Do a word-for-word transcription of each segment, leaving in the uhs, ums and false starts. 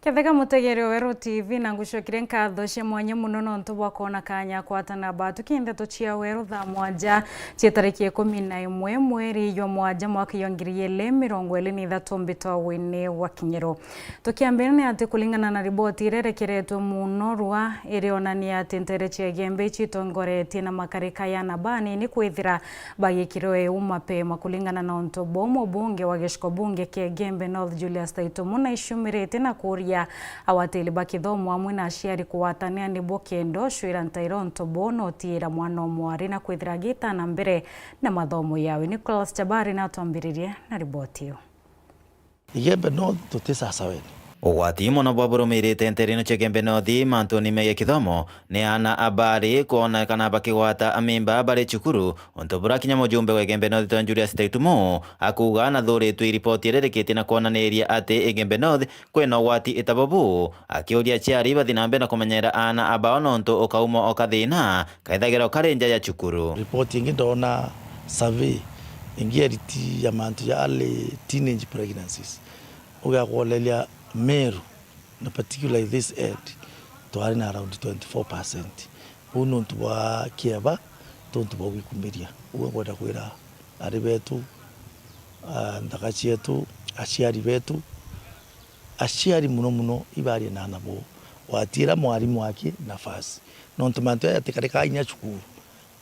Kethega mutegeri wa Weru T V, na ngucokerie nkatho cia mwanya muno nontu bwa kwona kanya kwatana batu kintheto cia Weru thaa mwanja cia tariki ikumi na imwe mweri jwa mwanja mwaka jwa ngiri igiri mirongo iri na ithatu, mbitwa Winnie wa Kinyeru. Tukiambira ni ati, kulingana na riboti iria irekeretwe muno rua, irionania ati ntere cia Igembe ici itongoretie na makarika ya ana banini kwithira bagikirwe iu mapema. Kulingana na untu buu, mubunge wa giciko bunge kia Igembe North Julius Taitumu naiciumirite na kuuria awatiri ba kithomo amwe na aciari kugwatania nibo kenda ucwira ntaira untu buu na utiira mwana o mwari na kwithira agita na mbere na mathomo yawe. Nicholas Chabari natwambiririe na riboti iu. Igembe North tuti sasaweni. Ugwati mono bwa burumirite nterene cia Igembe North mantuni megie kithomo ni ana a bari kwonekana bakigwata amimba bari cukuru, untu bura kinya mujumbe wa Igembe North Julius Taitumu akuuga nathuritwe iripoti iria irikitie na kwonaniria ati Igembe North kwina ugwati itabo buu, akiuria aciari bathi na mbere na kumenyera ana a bao nontu ukauma o kathina kaithagirwa kari nja ya cukuru. Ripoti ingi ndona survey ingi eriti ya mantu ya early teenage pregnancies. Ugakwoleria Meru, na particularly this end, twari na around twenty-four percent. Uu ni untu bwa kieba, ti untu bwa gwikumiria. Uu ngwenda kwira ari betu, ah, nthaka cietu, aciari betu, aciari muno muno ibarie na ana boo, watiira mwarimu aki nafasi. Nontu mantu jaya jatikarikaga inya cukuru,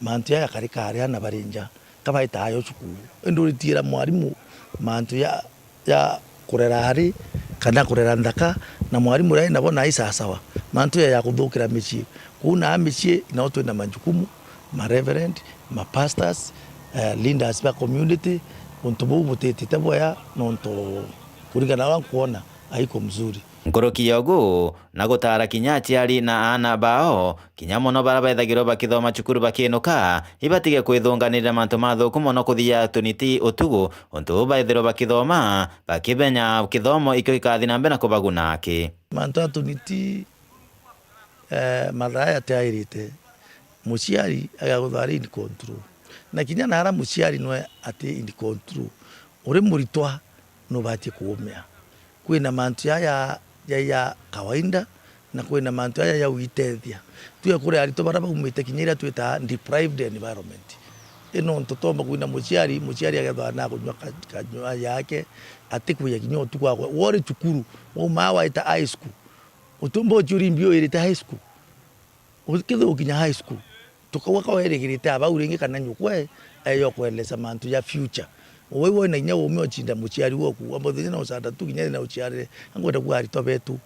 mantu jaya jakarikaga ari ana bari nja, ka baitaga jo cukuru. Indi uritiira mwarimu mantu ja, ja kurera ari, kana kurera nthaka, na mwarimu uria ari nabo nai sasawa, mantu jaya ja kuthukira micii. Kwou naa micii nao twina majukumu, ma reverend, ma pastors, eh, leaders ba community, untu buu butitite bwea, nontu kuringana na uria nkwona, haiko mzuri. Nkuruki ya ugu, na gutaara kinya aciari na aana bao, kinya mono baria bethagirwa bakithoma cukuru bakiinuka, ibatige kwithunganirira mantu mathuku mono kuthia tuniti utuku, untu buu baithirwa bakithoma, bakimenya kithomo ikio gikathi na mbere na kubaguna aki. Mantu ja tuniti, eh, mathaa jatiairite, muciari agathithwa ari in control. Na kinya naara muciari nwe ati in control, uri muritwa nubatie kuumia. Kwina mantu jaja ja, ja kawaida, na kwina mantu jaja ja gwitethia. Tuge kuri aritwa baria baumite kinya iria twitaga deprived environment. Ino ntu tomba kwina muciari, muciari agethwa na kunywa ka-, kanywa yake, atikwija kinya utuku akwe. Wori cukuru, waumaa waita high school. Utumba uciuri mbi uirite high school. Ukithira ukinya high school, tukauga ka werigirite abau ringi kana nyukwe eyo kwelesa mantu ja future. Uwe wina inya ume ucinda muciari woku, amba uthenya na ucanda tu kinya na uciarire. Angwenda kuga aritwa betu,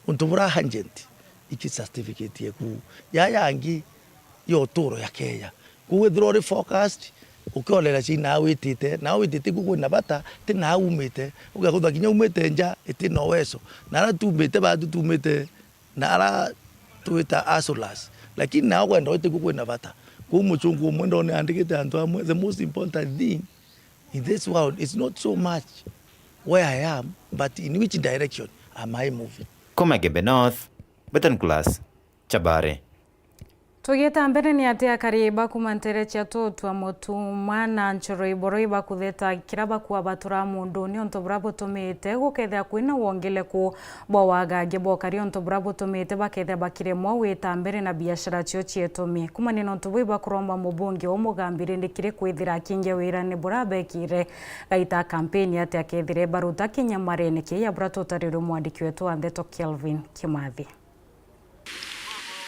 untu bura urgent, iki certificate yeku. Ya yangi, yo uturo ya keya. Kwou withirwa uri focused, ukiorera cia naa witite, naa witite kuo kwina bata, ti naa umite. Ugakuthwa kinya umite nja, iti na uwezo. Na ara tumite batu tumite na ara twita hustlers. Lakini nao kwenda wite kuo kwina bata. Kwou muchungu umwe ndone andikite antu amwe, the most important thing in this world is not so much where I am, but in which direction am I moving. Kuma Igembe North, Betan Class, Chabare. Tugiita mbere, ni ati akari ba kuuma ntere cia Tutwa, Mutuma na Nchoro Iboro ibakutheta kira bakua batura munduni untu buria butumite gukethira kwina wongeleku bwa wagangi bwa ukari, untu buria butumite bakethira bakiremwa gwita mbere na biashara cio cietumi. Kumania na untu buu, ibakuromba mubunge umugambi rindi kiri kwithira akingia wirane buria abekire gaita kampeni ati akethire baruta kinya marene kiia buria tutarirwe mwandiki wetu wa ndeto Kelvin Kimathi.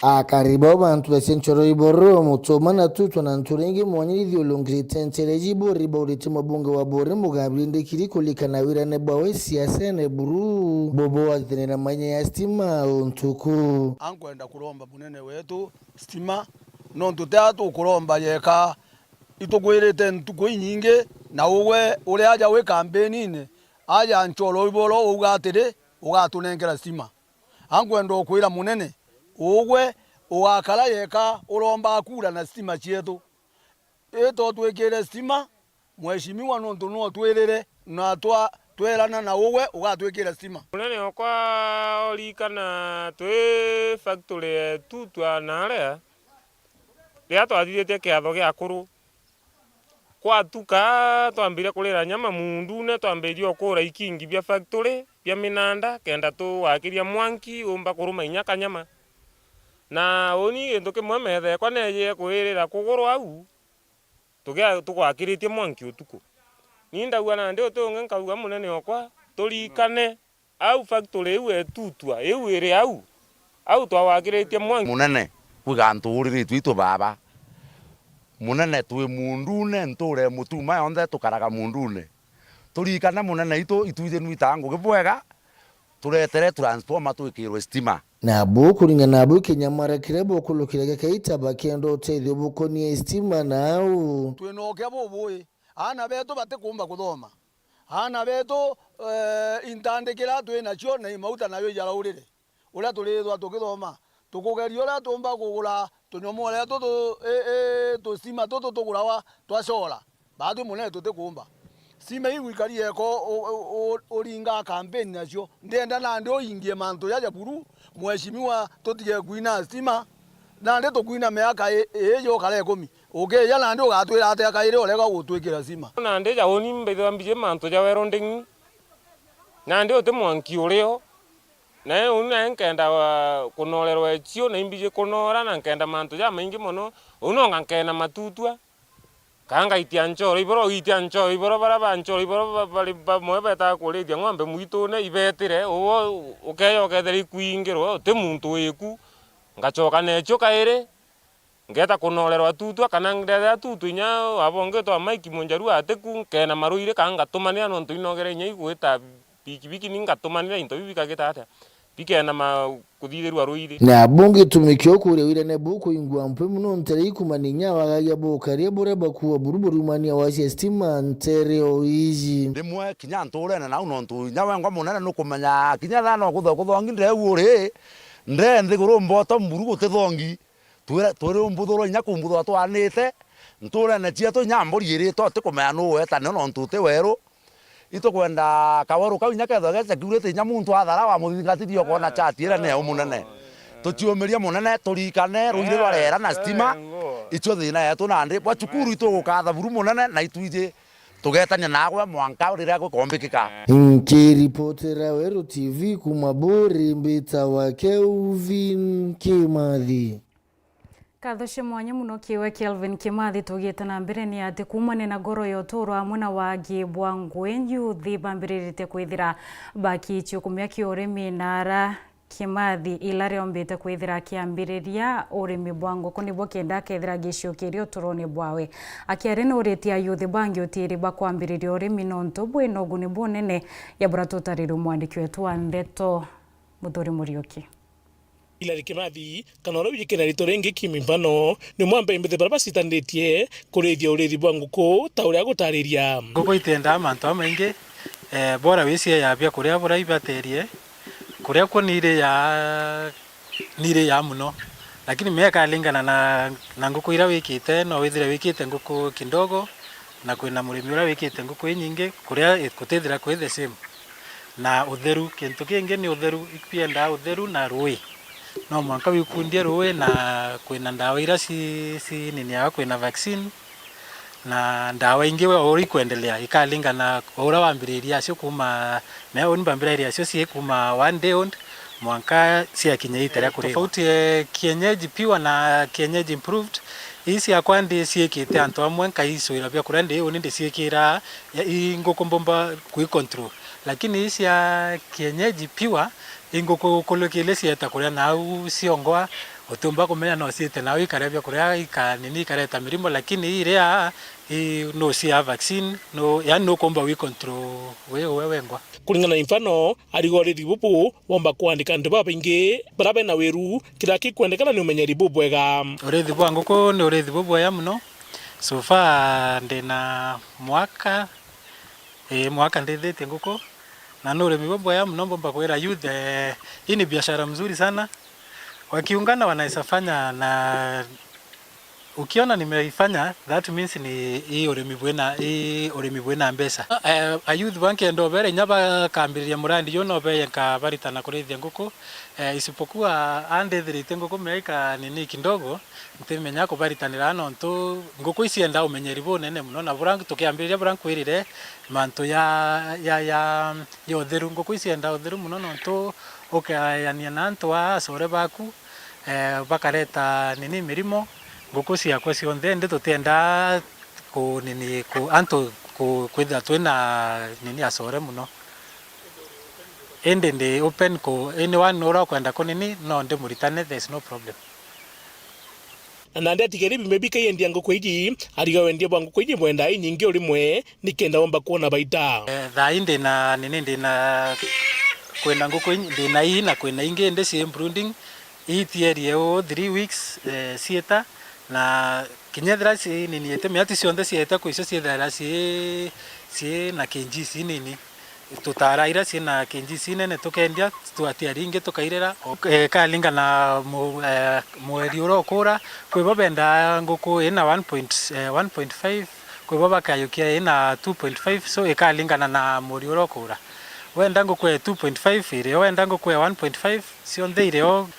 Akari bao ba ntura cia Nchoro Iboro, Mutuma na Tutwa na ntura ingi mwanya ithiulungirite ntere iji Buri baurite mubunge wa Buri mugambi rindi kiri kulikana wirane bwawe siasene buru bobo wathinira manya ya stima untuku. Ankwenda kuromba munene wetu stima, nontu tia tukuromba yeka, itukwirite ntuku inyingi, na ugwe uri aja wi kampenine, aja Nchoro Iboro uga atiri, ugatunenkera stima. Ankwenda ukwira munene, ugwe ugakara yeka uromba kura na stima cietu. Ito twikire stima, mheshimiwa, nontu no twirire na twa-, twerana na ugwe ugatwikira stima. Munene okwa, urikana twi factory yetu twa naria, riria twathithitie kiatho gia akuru, Kwatuka, twambirie kurira nyama muundune, twambirie ukuura ikingi bia factory, bia minanda, kenda tuwakiria mwanki uumba kuruma inya kanyama. Na uuni gintu kimwe metha ekwa neejire kwirira kuguru au, tugia-, tugwakiritie mwanki utuku. Ni ndauga nandi uti ungi nkauga, munene okwa, turikane. Au factory iu etutwa, iu iri au, au twawakiritie mwanki. Munene, kwi gantu uriritue itu baaba. Munene, twi muundune, ntuura ya Mutuma yonthe tukaraga muundune. Turikane munene itu, itwiji nwitaa ngugi bwega, turetere transformer twikirwe stima. Nabu kuringana nabu ikinyamara kiria bukulukire gikaita bakenda utethio bukonie stima na au. Twina ukia bubui. Aana betu batikuumba kuthoma. Aana betu, eh, intandikira twi nacio na imauta nayo ijaraurire. Uria turithwa tukithoma, tukugeria uria tuumba kugura tunyomoretu tu, i, i, tustima tutu tugurawa twa solar. Baatwi munene tutikuumba. Stima iu ikari eko u, u, u, uringa campaign nacio. Ndienda nandi uingie mantu jaja buru, mheshimiwa, tutige kuina stima. Nandi tukwina miaka i, ii jukara ikumi. Ukija nandi ugatwira atia kairi urega gutwikira stima? Nandi ja uni mbithirwa mbiji mantu ja welding, nandi uti mwanki urio. Nae uni nae nkenda, ah, kunoorerwa icio, na imbiji kunoora, na nkenda mantu jamaingi mono. Uu nonga nkeena matutua, kaa ngaitia nchoro, iboro itia nchoro, iboro bara ba nchoro, iboro ba, bari bamwe betaga kurithia ng'ombe mwitune, ibetire, uu ukeeja ukethira ikwingirwe, uti muntu wiku. Ngachoka neecio kairi. Ngeeta kunoorerwa tutwa, kana ndethira tutwa inya wabongitwe wa Mike Munjaru atiku, nkeena maruiri, kana ngatumanira, nontu inogere inya igwita pikipiki, ni ngatumanira into biu bikagita atia? Bikeena ma kuthithirua ruiri. Na bungi gitumi kia ukuria wirane bukuingua mpwi mono ntere ikumania inya wagagia bukaria buria bakuua buru burumania wa cia stima ntere o iji. Rimwe kinya ntuurene nau, nontu inya wengwa munene nukumenya kinya thaa no kutho kuthongi ndeu uri, nde nthiguru mboto mburu guti thongi. Twira-, twiri umbuthurwa inya kumbuthurwa twanite, ntuurene cietu inya mburi iritwe utikumenya nuu weta nio nontu uti weru. Itukwenda kaweru kau inya kethwa ge security, inya muntu athara wamuthingatithia ukona chati iria ni eu munene. Tuciumirie munene, turikane ruiri rwa rera na stima, icio thina yetu nandi. Bwa cukuru itugukatha buru munene, na itwiji tugetania nagwe mwanka riria gukombikika. Nkiripotera Weru T V kuma Buri, mbitawa Kelvin Kimathi. Nkatho cia mwanya mono kiiwe Kelvin Kimathi. Tugiite na mbere, ni ati kuumania na ngoro ya uturo amwe na wagi bwa ngugi, youth bambiriritie kwithira bakiitie kumia kia urimi, na ara Kimathi ila riombite kwithira akiambiriria urimi bwa nguku nibo kenda akethira agiciokiria uturone bwawe. Akiaria nuritie ayuthi bangi utiiri bakwambiriria urimi nontu bwina uguni bunene, ya bura tutaririe mwandiki wetu wa ndeto Muthuri Muriuki. Hilary Kimathi, kana uria wijikire na ritwa ringi Kimi Mbano, ni umwe wa mbembe baria bacitanitie kurithia urithi bwa nguku ta uria agutariria. Nguku itiendaa mantu jamaingi, eh, bora wiciea bia kuria buria ibaterie, kuria kuo ni iria, ni iria mono. Lakini mea ikalingana na, na nguku iria wikite, no withire wikite nguku kidogo, na kwina murimi uria wikite nguku inyingi, kuria i-, gutithira kwi the same. Na utheru, kintu kingi ni utheru, ipiendaa utheru na rui. No mwanka wikundie rui, na kwina ndawa iria ci-, cininiaga, kwina vaccine, na ndawa ingi we uri kwendelea, ikalingana o uria wambiririe acio kuma, me uni mbambiraire acio cii kuma one day old, mwanka ciakinya iita ria kuriwa. Tofauti ya kienyeji pure na kienyeji improved, ii ciakwa ndi ciikite antu amwe nkaicwira bia kuria ndi uni ndiciikira, ya, ii nguku mbumba kwi control. Lakini ii cia kienyeji pure, ii nguku kulikile cieta kuria nau ciongoa, utiumba kumenya no ciite nau ikaria bia kuria ikanini ikareta mirimo, lakini iria, ii nucia vaccine, nu-, yani nukumba wi control wi uwe wengwa. Kuringana na Infano, ariga urithi bubu, womba kwandika antu babaingi baria bena wiru, kiria kikwendekana ni umenyeri bubwega. Urithi bwa nguku ni urithi bubwega mono. So far, ndina mwaka, ii, mwaka ndithitie nguku, na ni urimi bubwega mono. Mbumba kwira youth, eh, hii ni biashara mzuri sana. Wakiungana wanaweza fanya na Ukiona nimeifanya, that means ni i urimi bwina, i urimi bwina mbeca. Eh, a youth bankenda obere inya bakambiriria murandi juu no beye nkabaritana kurithia nguku. Eh, isipokuwa andithiritie nguku miaika nini kidogo, ntimenya kubaritanira nontu nguku icienda umenyeri bunene muno, na bura tukiambiriria bura nkwirire mantu ya, ya, ya, ya utheru. Nguku icienda utheru muno nontu ukayania na antu aa acore baku, eh, bakareta nini mirimo, nguku ciakwa cionthe, indi tutienda ku nini ku antu ku kwithira twina nini acore muno. Indi ndi open ku anyone ura ukwenda ku nini no ndimuritane, there is no problem. Na nandi atigeri bimwe bikaiendia nguku iji, ariga wendia bwa nguku iji bwendaa inyingi urimwe, nikenda omba kwona baita. Eh, thaa ii ndina nini, ndina kwina nguku inyi-, ndina ii na kwina ingi indi ci brooding. Ii tierie uu three weeks, eh, ciita, na kinya ethira ci nini iti miati cionthe ciete kwi cio ciithaira ci, ci na K Gs inini. Tutara iria ciina K Gs inene tukendia, twatia ringi tukairira. O, eh, ikaringana na mu-, eh, mweri uria ukura. Kwi bo bendaa nguku ina one point, eh, one point five, kwi bo bakayukia ina two point five, so ikaringana na mweri uria ukura. Wenda nguku ya two point five iri o, wenda nguku ya one point five, cionthe iri o.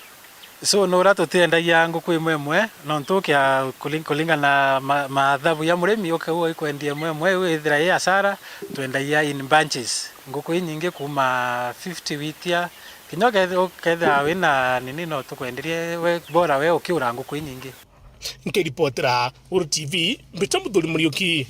So, nura tutiendagia nguku imwe imwe, nontu ukia kuling-, kulingana na ma-, mathabu ya murimi, ukauga ikwendia imwe imwe, iu ithira i hasara, twendagia in bunches. Nguku inyingi kuuma fifty witia, kinya uketh-, ukethira wina nini, no tukwenderie we, bora we ukiura nguku inyingi. Nkiripotera Uru T V, mbita Muthuri Muriuki.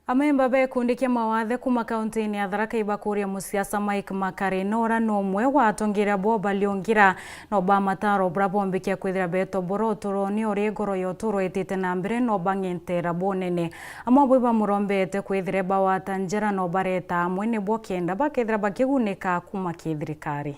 Amemba ba gikundi kia mawathe kuuma kauntiine ya Tharaka ibakuria musiasa Mike Makarina, uria ni umwe wa atongeria bo bariungira, no bamataro buria bombikia kwithira betobora uturone uri igoro ya uturo itite na mbere, no bang'entera bunene. Amwe bo ibamurombete kwithira bawata njira no bareta amwe nibo kenda bakethira bakigunika kuuma ki thirikari.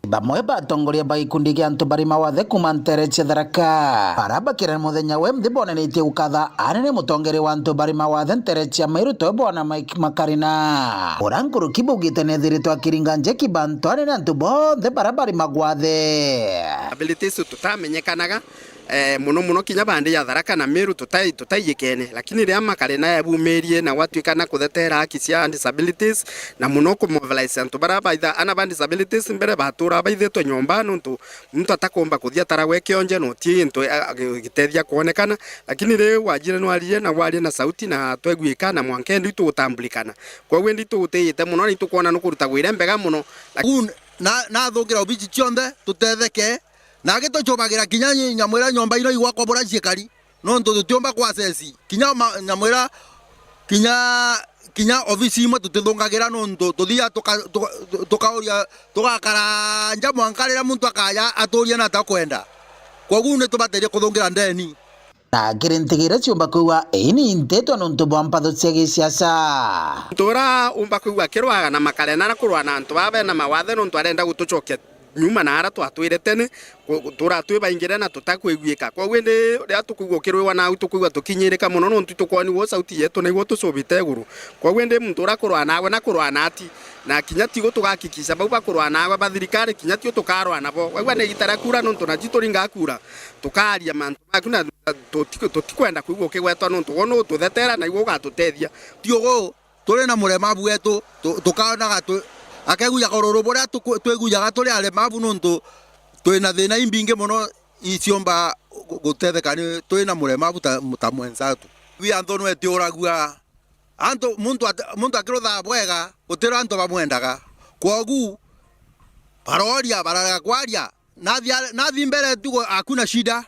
Bamwe ba atongoria ba gikundi gia antu bari mawathe kuuma nteere cia Tharaka, bara bakira muthenya we nthi bonenetie gukatha anene mutongeria wa antu bari mawathe nteere cia Meru, towe bwana Mike Makarina, uria nkuruki baugite nethiritwe akiringa njeki bantu anene antu bonthe bara bari magwathe. Abilities tutamenyekanaga, eh, muno muno kinya bandi ya Tharaka na Meru tutai-, tutaiyikene, lakini riria Makarina yabumirie na gwatuika na kutheteera haki cia disabilities, na muno ku mobilize antu baria baitha ana ba disabilities mbere batura baithitwe nyomba, nontu muntu atakomba kuthia tara gwe kionje na uti into a-, a-, gitethia kwonekana, lakini riu wajire nwarie na warie na sauti na tweguika na mwanka endi tugutambulikana. Koguo endi tugutiyite muno na itukwona nukuruta gwire mbega muno. Lak- Uu na, nathungira obici cionthe tutetheke. Na agitucubagira kinya nyi-, nyamwira nyomba ino igwakwa bura ciikari, nontu tutiumba kwa access. Kinya ma-, nyamwira, kinya, kinya ofisi imwe tutithungagira nontu tuthiaga tuka-, tuka-, tukauria, tugakara nja mwanka riria muntu akaja aturie na atakwenda. Koguo ni tubaterie kuthungira ndeni. Na kiri ntigire ciumba kwigua ii ni intetwa nontu bwa mpatho cia gisiasa. Muntu uria umba kwigua akirwaga na Makarina na kurwa na antu baa bena mawathe nontu arenda gutucokia nyuma na ara twatwire tene, ku-, ku-, turatwi baingire na tutakwiguika. Koguo indi riria tukwigua ukirwiwa nau tukwigua tukinyirika muno nontu itukwoni wo sauti yetu naigwo tucubite iguru. Koguo indi muntu uria kurwa nawe na kurwa nati, na kinya tigu tugakikisha bau bakurwa nawe ba thirikari kinya tiu tukarwa nabo. Waigua ni igita ria kura nontu naji turinga kura, tukaria mantu maku na tuti-, tutikwenda kwigua ukigwetwa nontu gwo nu ututhetera na igwo ugatutethia. Ti ugu, turi na muremavu wetu, tu-, tukaonaga tu-, akegujaga ururu buria tuku-, twigujaga turi aremavu nontu twina thina imbingi muno iciumba gu-, gutetheka ni twina muremavu ta, ta mwenzatu. Wi antu nwetiuragua. Antu, muntu at-, muntu akiruthaa bwega, gutira antu bamwendaga. Kwogu, baroria, bararega kwaria. Nathi, nathi mbere tu, hakuna shida.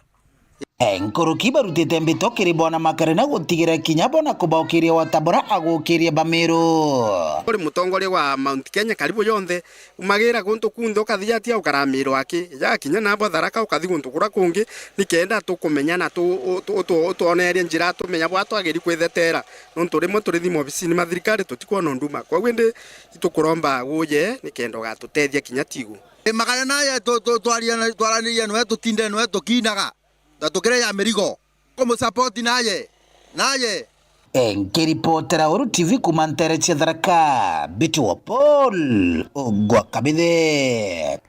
E, nkuruki barutite mbito kiri bwana Makarina gutigira kinya bona kubaukiria wata bura agukirie Bamiru. Uri mutongoria wa Mount Kenya karibu yonthe, umagira guntu kunthe ukathi atia ukaramirwa aki. Ja kinya nabo Tharaka ukathi guntu kura kungi, nikenda tukumenya na tu-, utu-, utu-, utwonerie njira tumenya bwa twagiri kwithetera. Nontu rimwe turithi mobisini ma thirikari tutikwona unduma. Koguo indi itukuromba uje nikenda ugatutethia kinya tigu. E, Makarina ye tu-, tu-, twaria na, twaranirie nwe tutinde nwe tukinaga. Na tukire ya mirigo. Kumusapoti naye. Naye. E, nkiripotera Uru T V kuma ntere cia Tharaka, Mbitwa Paul Ogwa Kabithe.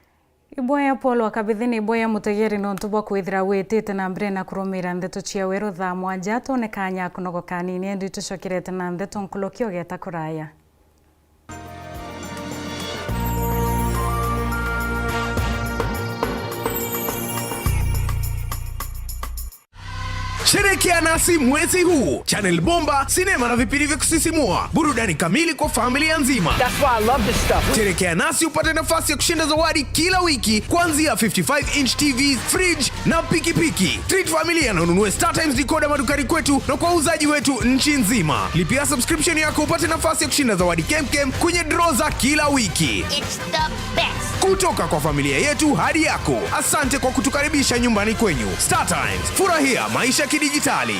Iboya Paul wa Kabithi, ni iboya mutegeri nontu bwa kwithira witite na mbere na kurumira ndeto cia weru thaa mwanja. Twone kanya kunogoka kanini, indi tucokerete na ndeto nkuruki ugeta kuraya. Sherekea nasi mwezi huu. Channel bomba, sinema na vipindi vya kusisimua. Burudani kamili kwa familia nzima. That's why I love this stuff. Sherekea nasi upate nafasi ya kushinda zawadi kila wiki, kuanzia fifty-five inch T V, fridge na pikipiki. Treat familia na ununue StarTimes decoder madukani kwetu na kwa wauzaji wetu nchi nzima. Lipia subscription yako upate nafasi ya kushinda zawadi kemkem kwenye draw za kila wiki. It's the best. Kutoka kwa familia yetu hadi yako, asante kwa kutukaribisha nyumbani kwenyu. StarTimes, furahia maisha kidijitali.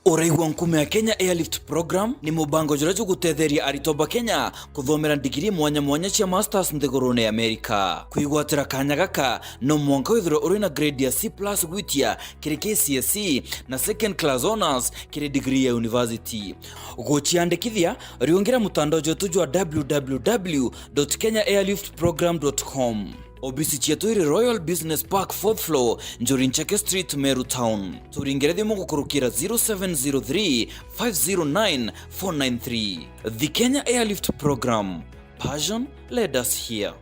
Uraigua nkume ya Kenya Airlift Program ni mubango juria jugutetheria aritwa ba Kenya kuthomera ndigiri mwanya mwanya cia masters nthigurune ya Amerika. Kwigwatira kanya gaka, no mwanka withirwe uri na grade ya C plus gwitia kiri K C S E na second class honours kiri degree ya university. Guciandikithia, riungira mutandao jwetu jwa w w w dot kenya airlift program dot com. Obisi cietu iri Royal Business Park, fourth floor, Njuri Ncheke Street, Meru Town. Turingire thimu gukurukira zero seven zero three, five zero nine, four nine three. The Kenya Airlift Program. Passion led us here.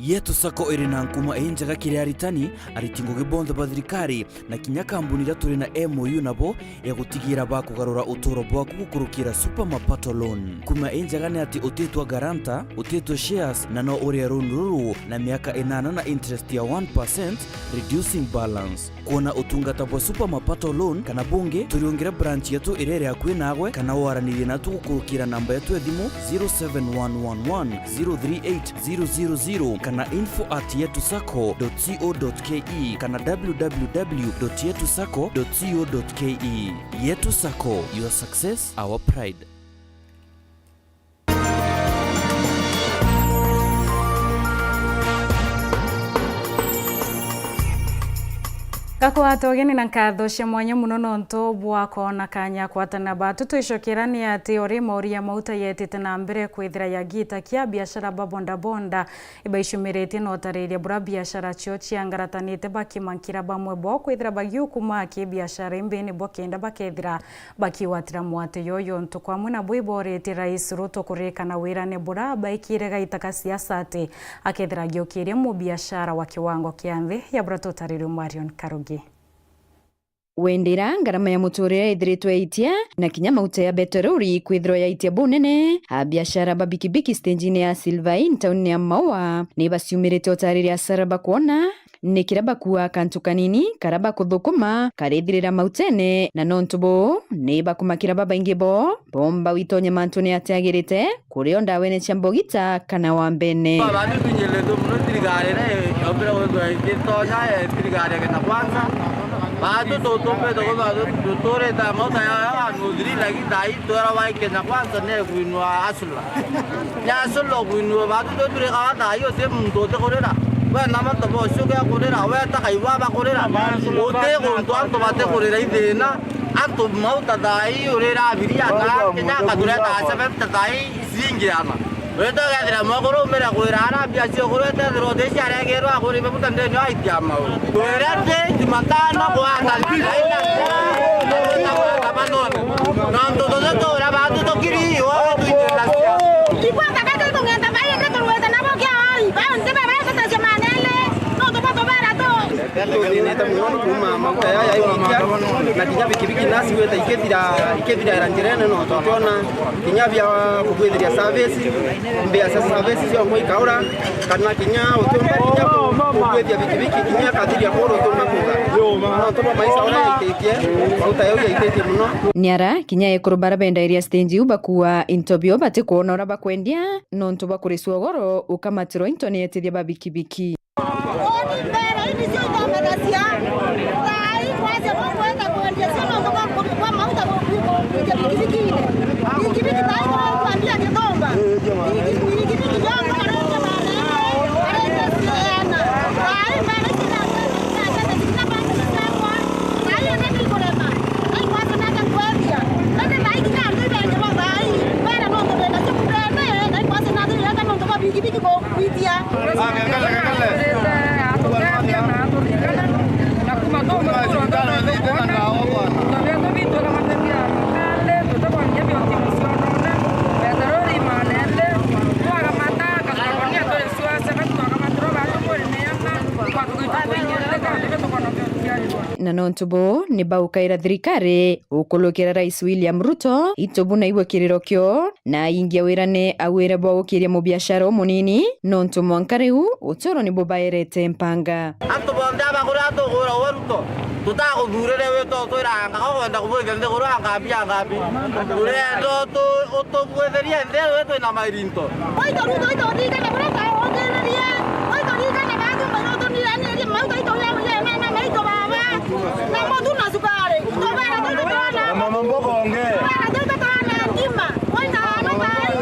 Yetu Sacco iri na nkuma injega kiri aritani, ariti ngugi bonthe ba thirikari, na kinya kambuni iria turi na M O U nabo ya gutigira bakugarura uturo bwaku gukurukira Super Mapato Loan. Nkuma injega ni ati utitwa guarantor, utitwa shares, na no urie loan ruru na miaka inana na interest ya one percent, reducing balance. Kwona utungata bwa Super Mapato Loan kana bungi, turiungire branch yetu iria iri akui naagwe, kana waranirie natu gukurukira namba yetu ya thimu zero seven one one one zero three eight zero zero zero kana info at yetu sacco dot co dot ke kana w w w dot yetu sacco dot co dot ke. Yetu Sacco, your success, our pride. Ngakwata ugeni na nkatho cia mwanya mono nontu bwa kwona kanya kwatana batu twicokera ni ati uri mauria mauta yetite na mbere kwithira yagita kia biashara ba bodaboda ibaicumiritie na utariria bura biashara cio ciangaratanite bakimankira bamwe bo kwithira bagiukuma ki biashara imbi nibo kenda bakethira bakigwatira mwate yoyo ntuku amwe nabo iboretie Rais Ruto kuririkana wirane bura baikire gaita ka siasa ati akethira agiukiria mubiashara wa kiwango kia nthi ya bura tutaririo Marion Karugi. Wendira ngarama ya muturire ithiritwe yaitia na kinya mauta ya beterori kwithirwa yaitia bunene, abiashara ba bikibiki stage-ini ya Silver Inn tauni ya Maua ni baciumirite utariria asara bakwona ni kiria bakuaa kantu kanini karia bakuthukuma karithirira mautene, na nontu buu ni bakumakira babaingi bo bomba witonye mantune atiagirite, kurio ndawene cia mbogita kana wa mbene. Baatuthinyiritie mono thirikari iria yombire gwithirwa igitonya, eh, thirikari ya Kenya Kwanza. Baatu tutumbite kwithirwa tuturite mauta ya, ya one oh three, lakini thaa ii twera wa Kenya Kwanza ni kwinua asula. Ni asula kwinua, baatu tuturikaga thaa ii uti muntu utikurira. We na matobo ucio ugekurira, we ta kaiwa bakurira. Uti guntu antu batikurira ithina, antu mauta thaa ii urira abiria, na Kenya akatureta seventy thaa ii. Ciingiana. Wita ugethira mwekuru umire kwira ara mbia ciukuru etethirwa uti ciaregerwa akuri maguta ndeni wa aitia mau. Twire ti Jumatano kwata na ina kwata manone. Nontu tuti tuura baatu tukiri iwe twitira cia. Ikwata kati tung'enda bairi turwite nabo kia oi. Baonte baba tutacia manene. Nontu batubera tu. Tuthinite mono kuuma mauta yaya yaikia, na kinya bikibiki nacigwite ikithira, ikithiraira njirene, no tutwona kinya bia kugwithiria service, mbia cia service cionkwa ikaura, kana kinya utiumba kinya ku-, kugwithia bikibiki kinya kathiria kuru utiumba kuga. Nontu bwa maisha uria yaititie, mauta yau yaititie mono. Ni ara kinya ekuru bara bendairia stage iu bakuua into bio batikwona uria bakwendia, nontu bwa kuricua ugoro ukamatirwa into ni etithia ba bikibiki. Uni mbere, ini cio ithomeragia. Thaa ii kwacia bwa kwenda kwendia cio nontu bwa ku-, bwa mauta ku-, ku-, kuingia bikibikine. Bikibiki thaa ii kwambia githomba. Biki-, bikibiki jongo arendia manene, arendia ciana. Thaa ii mbere ici na, na, na, na, na, na, thaa ii ene ni kurema. Na ikwacia nake kwendia. Ene thaa ii kinya antu ibengi bo thaa ii. Mbere nontu benda cio kubene, na ikwacia na Nontu bo ni baukaira thirikari ukulukira Rais William Ruto, itu bu naigua kiriro kio, na aingia wirane awire bwa gukiria mubiashara umunini, nontu mwanka riu uturo ni bubaerete mpanga. Antu bonthe aba kuria tugwira uwe Ruto, tutaguthurire wi to twiranga ko kwenda kubwithia nthiguru angambi angambi. Turenda utu-, utubwithirie nthi wi twina mairinto. Waitu Ruto, itu ririkana buria twaongererie. Waitu ririkana baathu mairoto niranirie mauta itu ya, ya mama maitu baba. Na mutu na sukari. Tubara tutu twana. Na mama mboga ongea. Tubara tutu twana ngima. Waita hano tai.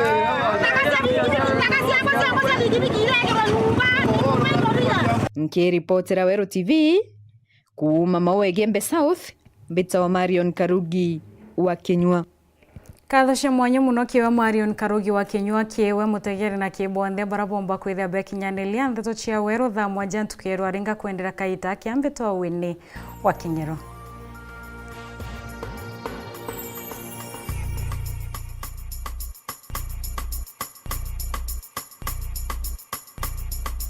Taka cia bikibiki, taka ciakwa ciakwa cia bikibiki irekirwe nyumba, nyumba ikoria. Nkiripotera Weru T V, kuuma Maua Igembe South, mbitawa Marion Karugi wa Kinyua. Nkatho cia mwanya mono kiewe Marion Karugi wa Kinyua, kiewe mutegeri na ki bonthe bara bomba kwithia bekinyaniria ndeto cia Weru thaa mwanja ntuku ya rwaringa kwendera kaita kia mbitawa Winnie wa Kinyero.